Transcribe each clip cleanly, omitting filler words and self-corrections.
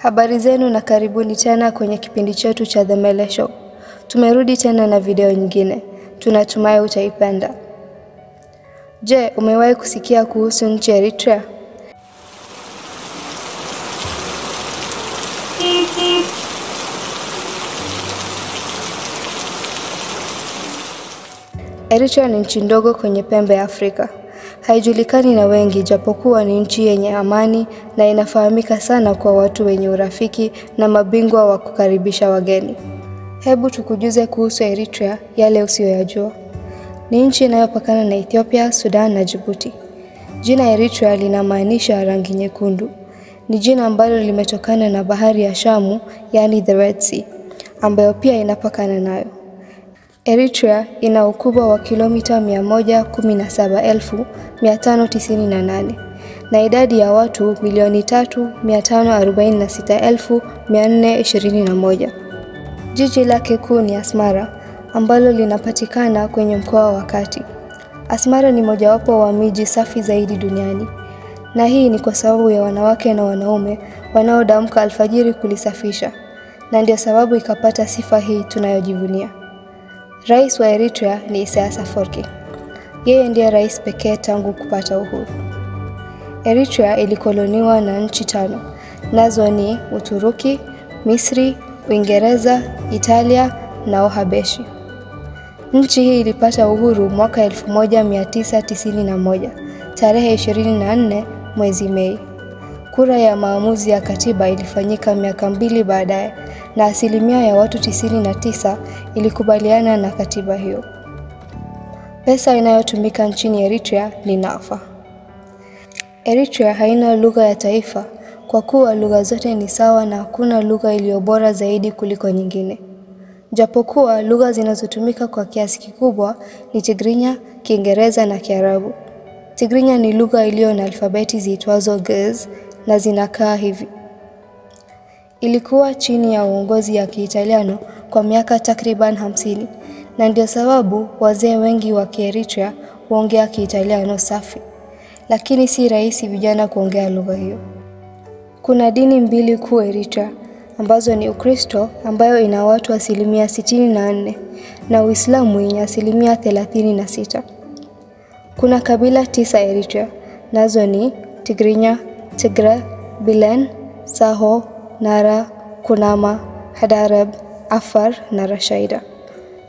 Habari zenu na karibuni tena kwenye kipindi chetu cha The Mele Show. Tumerudi tena na video nyingine. Tunatumai utaipenda. Je, umewahi kusikia kuhusu nchi ya Eritrea? Eritrea ni nchi ndogo kwenye pembe ya Afrika. Haijulikani na wengi japokuwa ni nchi yenye amani na inafahamika sana kwa watu wenye urafiki na mabingwa wa kukaribisha wageni. Hebu tukujuze kuhusu Eritrea yale usiyoyajua. Ni nchi inayopakana na Ethiopia, Sudan na Djibouti. Jina Eritrea linamaanisha rangi nyekundu. Ni jina ambalo limetokana na bahari ya Shamu, yani the Red Sea, ambayo pia inapakana nayo. Eritrea ina ukubwa wa kilomita 117,598 na idadi ya watu 3,546,421. Jiji lake kuu ni Asmara ambalo linapatikana kwenye mkoa wa Kati. Asmara ni mojawapo wa miji safi zaidi duniani. Na hii ni kwa sababu ya wanawake na wanaume wanaodamka alfajiri kulisafisha. Na ndio sababu ikapata sifa hii tunayojivunia. Rais wa Eritrea ni Isaias Afwerki. Yeye ndiye rais pekee tangu kupata uhuru. Eritrea ilikoloniwa na nchi 5. Nazo ni Uturuki, Misri, Uingereza, Italia na Uhabeshi. Nchi hii ilipata uhuru mwaka 1991, tarehe 24 mwezi Mei. Kura ya maamuzi ya katiba ilifanyika miaka 2 baadaye na asilimia ya watu 99 ilikubaliana na katiba hiyo. Pesa inayotumika nchini Eritrea ni nafa. Eritrea haina lugha ya taifa kwa kuwa lugha zote ni sawa na hakuna lugha iliyo bora zaidi kuliko nyingine. Japokuwa lugha zinazotumika kwa kiasi kikubwa ni Tigrinya, Kiingereza na Kiarabu. Tigrinya ni lugha iliyo na alfabeti ziitwazo Ge'ez na zinakaa hivi. Ilikuwa chini ya uongozi ya Kiitaliano kwa miaka takriban 50 na ndio sababu wazee wengi wa Kieritrea huongea Kiitaliano safi. Lakini si rahisi vijana kuongea lugha hiyo. Kuna dini 2 kuu Eritrea ambazo ni Ukristo ambayo ina watu 64% na Uislamu yenye 36%. Kuna kabila 9 Eritrea, nazo ni Tigrinya, Tigre, Bilen, Saho, Nara, Kunama, Hadarab, Afar na Rashaida.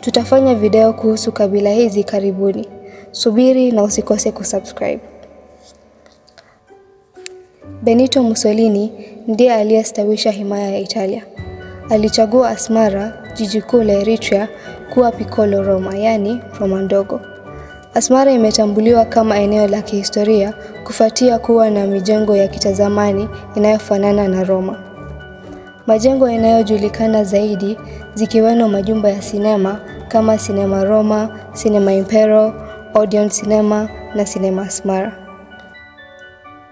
Tutafanya video kuhusu kabila hizi karibuni. Subiri na usikose kusubscribe. Benito Mussolini ndiye aliyestawisha himaya ya Italia. Alichagua Asmara, jiji kuu la Eritrea, kuwa Piccolo Roma, yani Roma ndogo. Asmara imetambuliwa kama eneo la kihistoria kufuatia kuwa na mijengo ya kitazamani inayofanana na Roma. Majengo yanayojulikana zaidi zikiwemo majumba ya sinema kama Cinema Roma, Cinema Impero, Odeon Cinema na Cinema Asmara.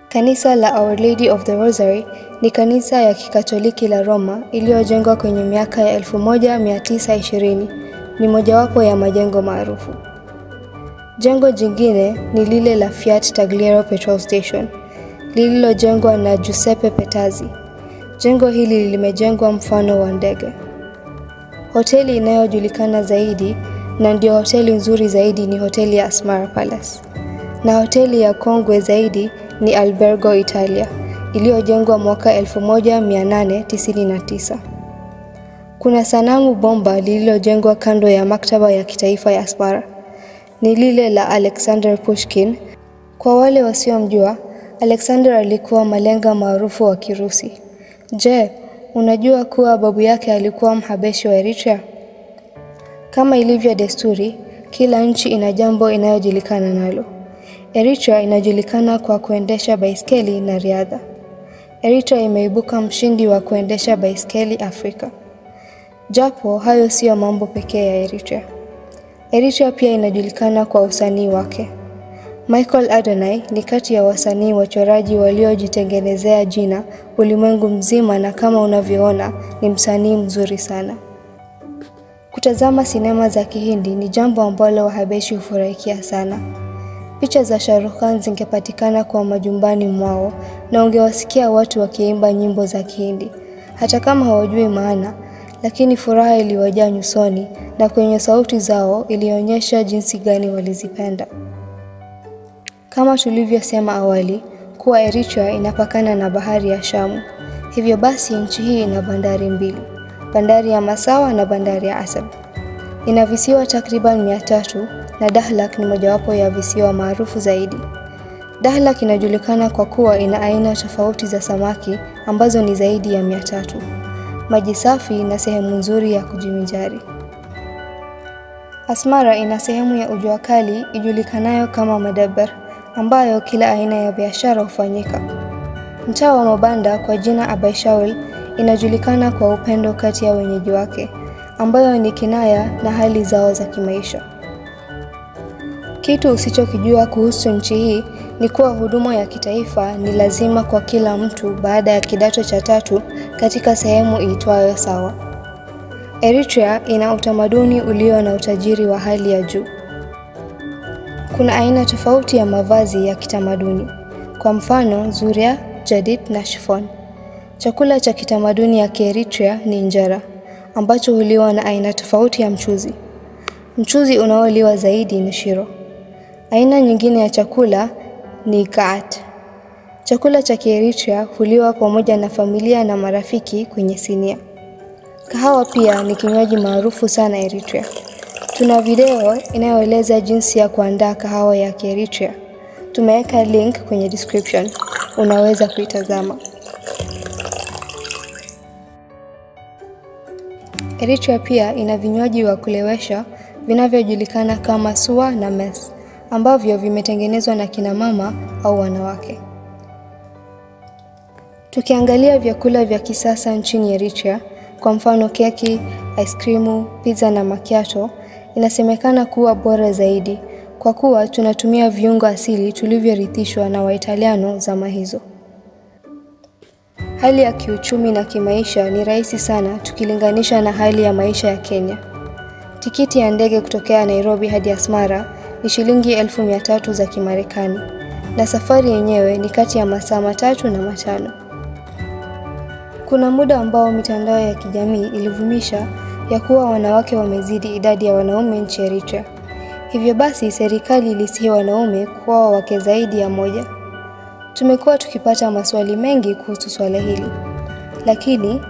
Kanisa la Our Lady of the Rosary ni kanisa ya Kikatoliki la Roma iliyojengwa kwenye miaka ya 1920. Ni mojawapo ya majengo maarufu. Jengo jingine ni lile la Fiat Tagliero Petrol Station lililojengwa na Giuseppe Petazzi. Jengo hili limejengwa mfano wa ndege. Hoteli inayojulikana zaidi na ndio hoteli nzuri zaidi ni hoteli ya Asmara Palace. Na hoteli ya kongwe zaidi ni Albergo Italia iliyojengwa mwaka 1899. Kuna sanamu bomba lililojengwa kando ya maktaba ya kitaifa ya Asmara. Ni lile la Alexander Pushkin. Kwa wale wasiomjua, Alexander alikuwa malenga maarufu wa Kirusi. Je, unajua kuwa babu yake alikuwa Mhabeshi wa Eritrea? Kama ilivyo desturi, kila nchi ina jambo inayojulikana nalo. Eritrea inajulikana kwa kuendesha baiskeli na riadha. Eritrea imeibuka mshindi wa kuendesha baiskeli Afrika. Japo hayo sio mambo pekee ya Eritrea. Eritrea pia inajulikana kwa usanii wake. Michael Adonai ni kati ya wasanii wachoraji waliojitengenezea jina ulimwengu mzima na kama unavyoona ni msanii mzuri sana. Kutazama sinema za Kihindi ni jambo ambalo Wahabeshi hufurahikia sana. Picha za Shah Rukh Khan zingepatikana kwa majumbani mwao na ungewasikia watu wakiimba nyimbo za Kihindi. Hata kama hawajui maana, lakini furaha iliwajaa nyusoni na kwenye sauti zao ilionyesha jinsi gani walizipenda. Kama tulivyosema awali, kuwa Eritrea inapakana na bahari ya Shamu. Hivyo basi nchi hii ina bandari mbili, bandari ya Masawa na bandari ya Asab. Ina visiwa takriban 300 na Dahlak ni mojawapo ya visiwa maarufu zaidi. Dahlak inajulikana kwa kuwa ina aina tofauti za samaki ambazo ni zaidi ya 300. Maji safi na sehemu nzuri ya kujivinjari. Asmara ina sehemu ya ujua kali ijulikanayo kama Madabar, ambayo kila aina ya biashara hufanyika. Mtaa wa mabanda kwa jina Abaishaul inajulikana kwa upendo kati ya wenyeji wake, ambayo ni kinaya na hali zao za kimaisha. Kitu usichokijua kuhusu nchi hii ni kuwa huduma ya kitaifa ni lazima kwa kila mtu baada ya kidato cha 3 katika sehemu iitwayo Sawa. Eritrea ina utamaduni ulio na utajiri wa hali ya juu. Kuna aina tofauti ya mavazi ya kitamaduni, kwa mfano zuria, jadid na chiffon. Chakula cha kitamaduni ya Eritrea ni injera, ambacho huliwa na aina tofauti ya mchuzi. Mchuzi unaoliwa zaidi ni shiro. Aina nyingine ya chakula ni kaat. Chakula cha Eritrea huliwa pamoja na familia na marafiki kwenye sinia. Kahawa pia ni kinywaji maarufu sana Eritrea. Tuna video inayoeleza jinsi ya kuandaa kahawa ya Eritrea. Tumeweka link kwenye description. Unaweza kuitazama. Eritrea pia ina vinywaji wa kulewesha vinavyojulikana kama suwa na mes, ambavyo vimetengenezwa na kina mama au wanawake. Tukiangalia vyakula vya kisasa nchini Eritrea, kwa mfano keki, aiskrimu, pizza na macchiato, inasemekana kuwa bora zaidi kwa kuwa tunatumia viungo asili tulivyorithishwa na Waitaliano zama hizo. Hali ya kiuchumi na kimaisha ni rahisi sana tukilinganisha na hali ya maisha ya Kenya. Tikiti ya ndege kutokea Nairobi hadi Asmara ni shilingi 300,000 za Kimarekani, na safari yenyewe ni kati ya masaa 3 na 5. Kuna muda ambao mitandao ya kijamii ilivumisha ya kuwa wanawake wamezidi idadi ya wanaume nchi Eritrea. Hivyo basi serikali ilisihi wanaume kuoa wake zaidi ya moja. Tumekuwa tukipata maswali mengi kuhusu swala hili, lakini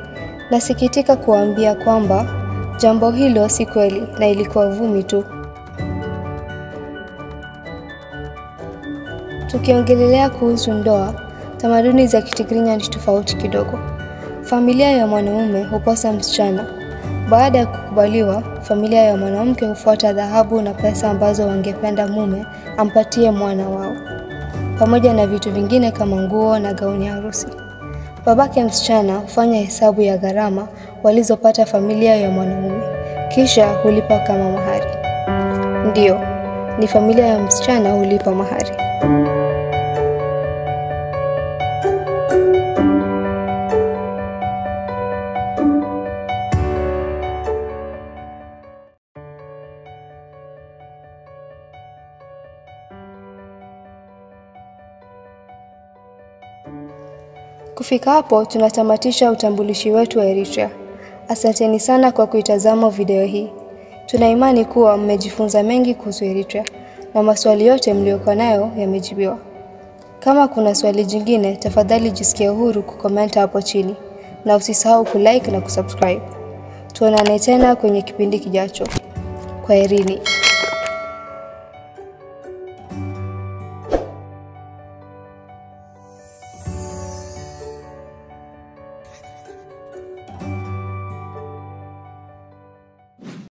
nasikitika kuambia kwamba jambo hilo si kweli na ilikuwa vumi tu. Tukiongelelea kuhusu ndoa, tamaduni za Kitigrinya ni tofauti kidogo. Familia ya mwanaume huposa msichana. Baada ya kukubaliwa, familia ya mwanamke hufuata dhahabu na pesa ambazo wangependa mume ampatie mwana wao, pamoja na vitu vingine kama nguo na gauni ya harusi. Babake msichana hufanya hesabu ya gharama walizopata familia ya mwanaume, kisha hulipa kama mahari. Ndiyo, ni familia ya msichana hulipa mahari. Kufika hapo tunatamatisha utambulishi wetu wa Eritrea. Asanteni sana kwa kuitazama video hii. Tuna imani kuwa mmejifunza mengi kuhusu Eritrea na maswali yote mliokuwa nayo yamejibiwa. Kama kuna swali jingine, tafadhali jisikie huru kukomenta hapo chini na usisahau kulike na kusubscribe. Tuonane tena kwenye kipindi kijacho. Kwaherini.